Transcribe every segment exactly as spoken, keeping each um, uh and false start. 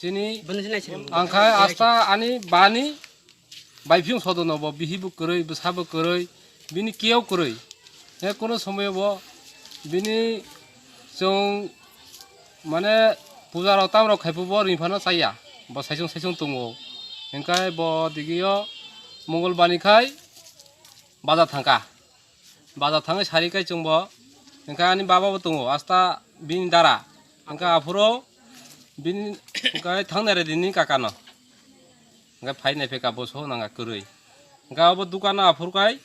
Chini angkha asta ani bani baiphiung sodono bo bihi bo kwrwi, bwsa bo kwrwi, bini kiyok kwrwi. He kono somoyo bo bini chwng mane puja rok tam rok khai phubo ring phano chaya. Bo saisung saisung tongo. Hingkai bo digio Mongol bani khai baja thangka. Baja thangwi sari kai chwngbo. Hingkai ani baba bo tongo. Asta bini dara. Hingkai aphuro bini hingkai thangnai redi ni kaka no. Hingkai phai nai pheka bo so nanga kwrwi. Hingkai abo dukano aphur kai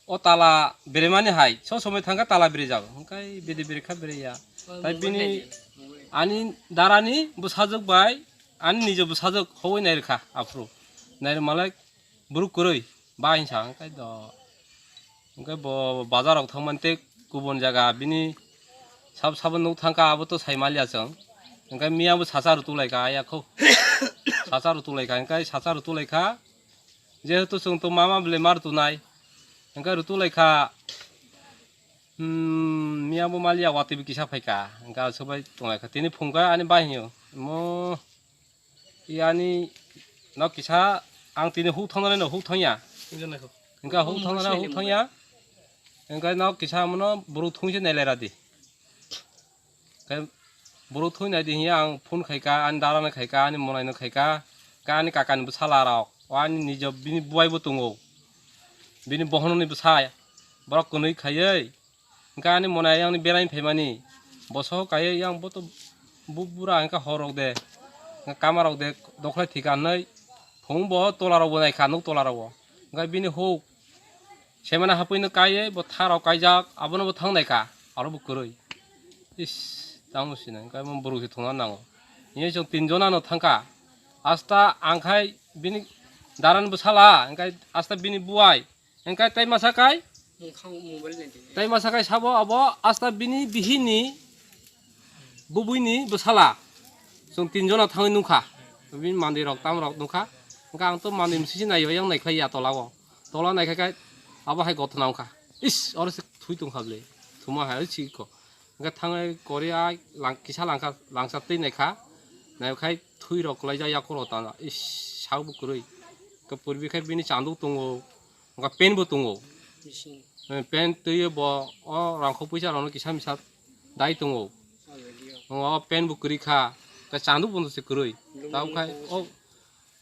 o tala beremani hai, so somoi thangkha tala berejak, hingkai bede berekha bereya. Tai bini ani darani bwsajwk bai ani nijo bwsajwk howui nairwkha aphuru. Nairwmalai borok kwrwi ba hinsa hingkai do. Hingkai bo bazar rok thangmani tei kubun jaga bini sab sabo nuk thangkha abo to sai maliya chwng. Hingkai miya bo sacha rutulaikha ayakho. Sacha rutulaikha hingkai sacha rutulaikha. Jehetu chwng to mama bwlai ma rwtunai, hingkhe rwtulaikha, hmm, miya bo maliya watwi bo kisa phaikha, hingkhe aswk bai tonglaikha. Tini phungkha ani bahino, mo, i ani nok kisa ang tini huk thangnani no huk thangya, hingkhe huk thangnani huk thangya, hingkhe nok kisa mono borok thungse nailai radi. Khe borok thoi nai di hiya ang phone khai kha, ani dara no khai kha, ani monai no khai kha, khe ani kaka ni bwsala rok, o ani nijo bini buai bo tongo, bini bohono ni bwsa, borok kwnwi khaiwi, hingkhe ani monai ayang ni berai phaimani, boso kaiwi yang bo to bu-, bura hingkhe hor rok de, hingkhe kama rok de, dokhwlai thika hinwi phung bo tola rok bo nai kha, nuk tola rok bo, hingkhe bini huk. Semana hapui no kaiye bo tharok kaijak, abono bo thang nai kha, aro bo kwrwi. Is, tamo sinai, hingkhe mo borok se thungna nango. Hingkhe chwng tin jona no thang kha. Asta ang khai bini daran bwsala, hingkhe asta bini buai, hingkhe tai masa kai, tai masa kai sabo abo asta bini bihini bubui ni bwsala. Chwng tin jona thangwi nukha. Bini mandirok tamrok nukha. Hwnkhe ang to mandir misi naiyo yang naikhlai ya tola o. Tola naikha khe abo hai gothona wngkha. Is, oro se thui tongkha bwle. Thuma hai si ko. Hwnkhe thangwi kori a lang-, kisa langkha, langsa twi naikha. Naikhai thui rok kwlaijak yakhoro tana. Is, sak bo kwrwi. Hwnkhe purbi khai bini chanduk tongo. Hwnkhe pen bo tongo. Bising. Eh, pen twiwi bo o rangkhok puisa rokno kisa misa dai tongo. Oh, radio. O pen bo kwrwi kha. Hwnkhe chanduk bono se kwrwi. Loan tamo khai bo o se.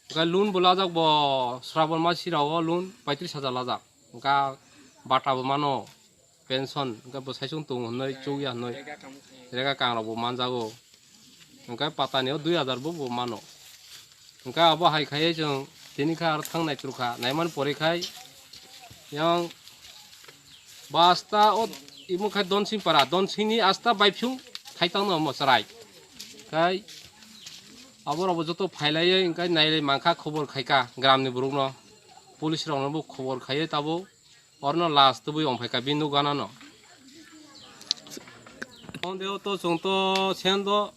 Hwnkhe loan bo lajak bo Srabon masi rao loan paitris hajar lajak. Hwnkhe bata bo mano. Pension, hwnkhe bo saichung tongo hinwi, chukya hinwi, rega kang rok bo manjago. Hwnkhe patani o dui hajar bo, bo mano. Hwnkhe abo hai khaiwi chwng tini khe aro thang nai twrwkha, naimani pore khai yang bo asta o imo khai Donsing para, Donsing ni asta baiphyung khai tangno omo chwrai. Khai abo rok bo joto phailaiwi hwnkhe nailai mankha, khobor khaikha gram ni borok no, police rok no bo khobor khaiwi tabuk. Orono last tubui ongphaikha bini nukgana no. Sondeho to chwng to sen do,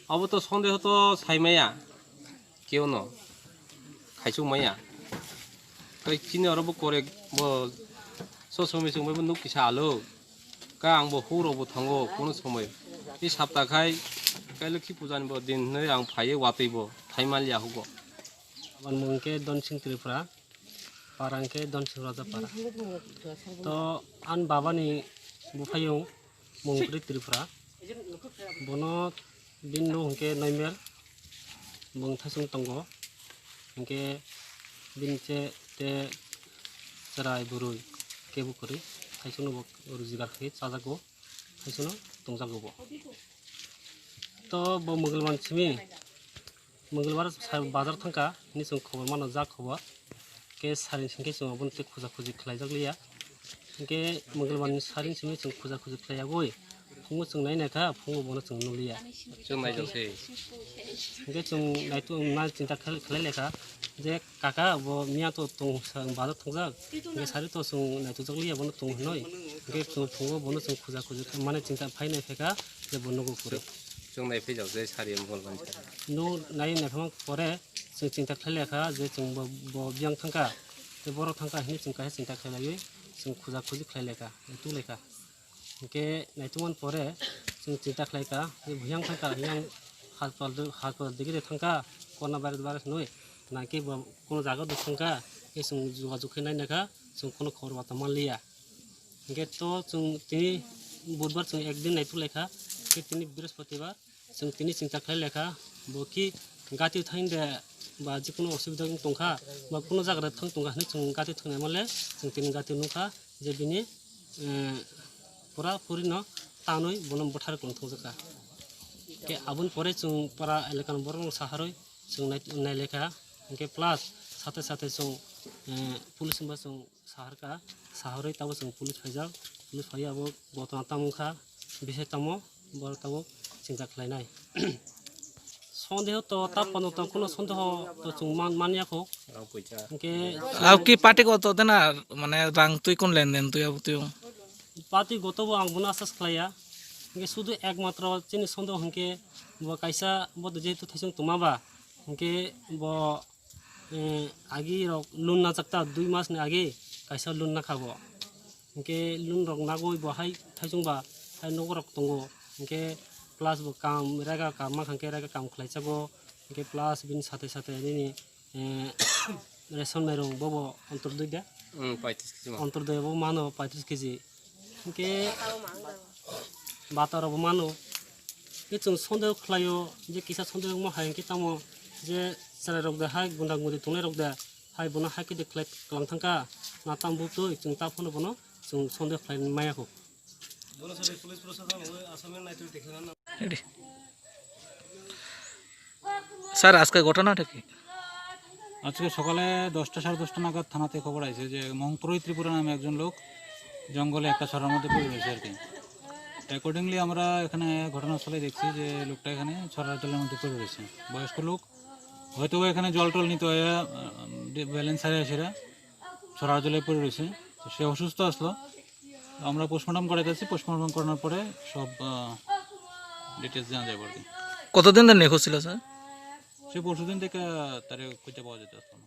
abo to sondeho to saimaya keo no, khaichuk maya. Tei chini oro bo kore bo so somoi chwng bai bo nuk kisa alo. Ka ang bo huk rok bo thango kono somoi. I sapta khai kailo khi puja ni bo din hinwi ang phaiwi watwi bo thai maliya hugo. Aboni mung khe Donsing Tripura. Para hwnkhe Donsing Raja para. To ani babani buphayung Mungpri Tripura. Bono bini nuk hwnkhe Noimel, bung thaisung tongo. Hwnkhe bini che te chwrai bwrwi kebo kwrwi, thaisungno bo rujikar khe chajago, thaisungno tongjago bo. To bo Mungilwan simi Mungilbar sa-, bazar thangkha, hini chwng khobor mano, ja khobor. Khe saring singkhe chwng obono tei khuja khuji khlaijak liya. Hwnkhe Mungilbarni saring simi chwng khuja khuji khlai yagwi, phungo chwng nai naikha, phungo bono chwng nuliya. Chwng naijak se. Hwnkhe chwng naitu-, na chinta khlai, khlai laikha je kaka bo miya to tong sa-, bazar thangjak, hwnkhe sari to chwng naitokjak liya bono tong hinwi. Hwnkhe chwng phungo bono chwng khuja khuji mane chinta phai nai phaikha je bo nugo kwrwi. Chwng nai phaijak je sari Mungilbarni. Nuk nai naikha pore chwng chinta khlai laikha je chwng bo, bo biyang thangkha, tei borok thangkha hinwi chwng kaisa chinta khlai laiwi chwng khuja khuji khlai laikha, naituk laikha. Hwnkhe naitukmani pore chwng chinta khlaikha, je biyang thangkha, yang haspal, haspal digi de thangkha, corona virus, virus hinwi, nangkhe bo kono jaga do thangkha, khe chwng jogajog khe nai naikha, chwng kono khobor bata manliya. Hwnkhe to chwng tini budbar chwng ekdin naituk laikha, khe tini brihospatibar, chwng tini chinta khlai laikha, bo ki gati thain de ba jikunu osubida wng tongkha, ba kunu jaga de thang tongkha hinwi chwng gati thangnai male chwng tini gati nukha je bini, eh, pura purino tanwi bono bwthar kwlwng thangjakha. Khe aboni pore chwng para elakani borokno saharwi chwng nai-, nailaikha, hwnkhe plus sate sate chwng, eh, police hwnba chwng saharkha, saharwi tabuk chwng police phaijak, police phaiwi abo gotona tamo wngkha, bisai tamo, borok tabuk chinta khlainai. Sondeho to ta pono to kuno sondeho to chwng man, manya kho. Hwnkhe Abo ki party goto dena, mane rang twi kun lenden twi abo twi? Party goto bo ang bono asas khlaiya. Hwnkhe sudu ekmatro chini sondeho hwnkhe bo kaisa bo jehetu thaisung tongma ba, hwnkhe bo eh, agi rok loan najak ta, dui mas ni agi kaisa loan nakha bo. Hwnkhe loan rok nagwi bo hai thaisung ba hai nogo rok tongo. Hwnkhe plus bo kam rega kam mankha hwnkhe rega kam khlai chago. Hwnkhe plus bini sate sate nini, eh, ration mairung bobo Antyodoi de. Hmm, paitris kg ma. Antyodoi bo mano paitris kg. Hwnkhe bata rok bo mano. Khe chwng sondeho khlaio je kisa sondeho wngma hai hwnkhe tamo je chwrai rok de hai gunda gudi tongnai rok de hai bono hai khe de khlai kwlang thangkha na tam butwi chwng ta phano bono chwng sondeho khlai maya kho. Ready. Sir, আজকে ঘটনাটা কি? আজকে সকালে দশটা, সাড়ে দশটা নাগাদ থানাতে খবর আছে যে মংত্রই ত্রিপুরা নামে একজন লোক জঙ্গলে একটা ছড়ার মধ্যে পড়ে রয়েছে আর কি। অ্যাকর্ডিংলি আমরা এখানে ঘটনাস্থলে দেখছি যে লোকটা এখানে ছড়ার জলের মধ্যে পড়ে রয়েছে। বয়স্ক লোক, হয়তো বা এখানে জল টল নিতে হয়, আহ, ব্যালেন্স হারিয়ে সেরা ছড়ার জলে পড়ে রয়েছে। তো সে অসুস্থ আসলো, আমরা পোস্টমর্টম করাইতেছি, পোস্টমর্টম করানোর পরে সব, আহ, ডিটেলস জানা যাবে আর কি। কতদিন ধরে নিখোঁজ ছিল, স্যার? সে পরশুদিন থেকে তারে খুঁজে পাওয়া যেতে আসলো না।